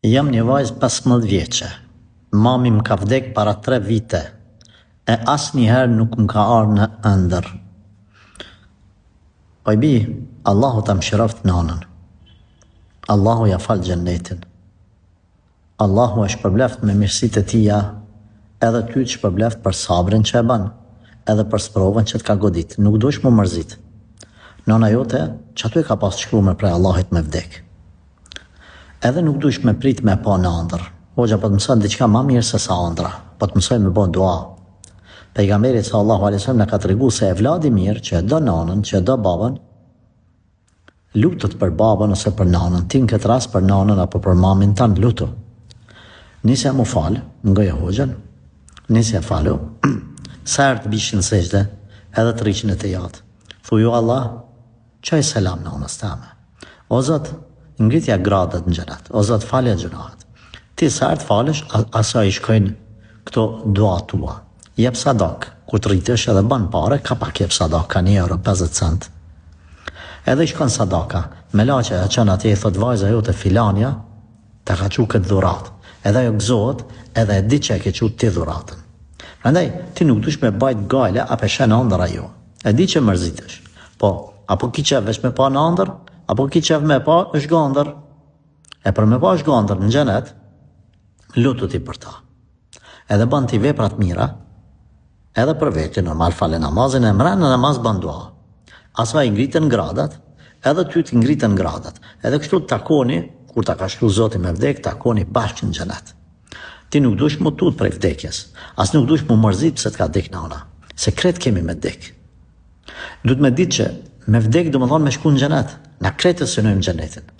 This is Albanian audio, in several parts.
Jam një vajzë 15 vjeçe. Mami më ka vdek para 3 vite e asnjëherë nuk më ka ardhë në ëndërr. Oj bi, Allahu ta mëshiroft nanën. Allahu ja faltë xhennetin. Allahu e shpërbleft me mirësitë e tija, edhe ty të shpërbleft për sabrin që e bën, edhe për sprovën që të ka godit. Nuk duhesh mu mërzit. Nana jote, qaty e ka pas shkrume prej Allahit me vdek. Edhe nuk duhesh me prit me pa në andërr. Hoxha po të mëson diçka ma mirë se sa andrra. Po të mësoj me bo dua. Pejgamberi sallallahu alaihi wasallam na ka tregu se evladi i mirë që e do nanën, që e do babën, lutet për babën ose për nanën. Ti në këtë rast për nanën apo për mamin tand lutu. Nisja mu fal, ngoje hoxhën, nisja falu, sa herë të bish në sexhde, edhe të rrish në tehijat. Thuj o Allah, Çoj selam nënës teme. O Zot, ngritja gradat në xhenet. O Zot, falja gjynahet. Ti sa herë të falesh, asaj i shkojnë këto dua tua. Jep sadak, kur të rritesh edhe ban pare, ka pak jep sadak, ka 1 euro 50 cent. Edhe i shkon sadaka, melaqja ja çon atje i thot vajza jote filanja, ta ka çu këtë dhuratë. Edhe ajo gëzohet, edhe e di që e ke çu ti dhuratën. Prandaj, ti nuk dush me bajt gajle a pe sheh në ëndërr a jo. E di që mërzitesh. Po, apo ki qef veç me pa në ëndërr, apo ki qef me pa zhgandër. E për me pa zhgandër në xhenet, lutu ti për ta. Edhe ban ti vepra të mira, edhe për vete, normal fale namazin, e mrena në namaz ban dua. Asaj i ngritën gradat, edhe ty të ngritën gradat. Edhe kështu të takoni, kur ta ka shkru Zoti me vdek, takoni bashkë në xhenet. Ti nuk duhesh mu tut prej vdekjes, as nuk duhesh mu mërzit pse të ka dek nana, se krejt kemi me dek. Duhet me ditë që me vdek domethonë me shku në xhenet. Na krejt e synojmë xhenetin.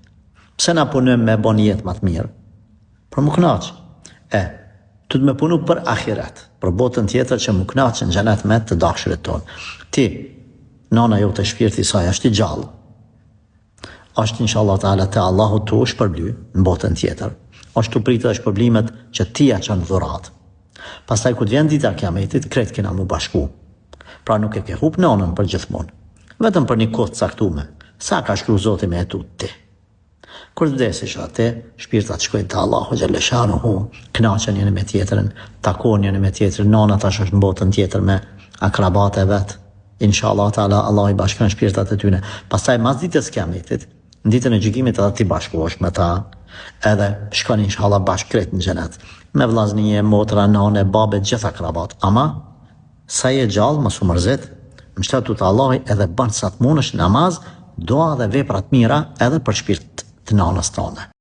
Pse na punojmë me bo një jetë ma të mirë? Për mu knaq. E, duhet me punu për ahiret, për botën tjetër që mu knaq në xhenet me të dashurit tonë. Ti, nana jote shpirti i saj është i gjallë, Është inshallah teala te Allahu tu u shpërbly në botën tjetër. Është tu pritë edhe shpërblimet që ti ja çon dhuratë. Pastaj kur të vjen dita e Kiametit, krejt kena mu bashku. Pra nuk e ke hup nanën për gjithmonë. Vetëm për një kohë të caktume, sa ka shkru Zoti me jetu ti. Kur të vdesish aty, shpirtat shkojnë te Allahu xhelleshanuhu, kënaqen njëri me tjetrin, takohen njëri me tjetrin, nana tash është në botën tjetër me akrabat e vet. Inshallah teala Allahu i bashkon shpirtat e tyne. Pastaj mas ditës së Kiametit, në ditën e gjykimit edhe ti bashkohesh me ta, edhe shkon inshallah bashkë krejt në xhenet. Me vllazni, motra, nane, babe, gjithë akrabat. Ama sa je gjallë mos u mërzit, mbështetu te Allahu edhe bën sa të mundesh namaz, dua dhe vepra të mira edhe për shpirt të nanës tane.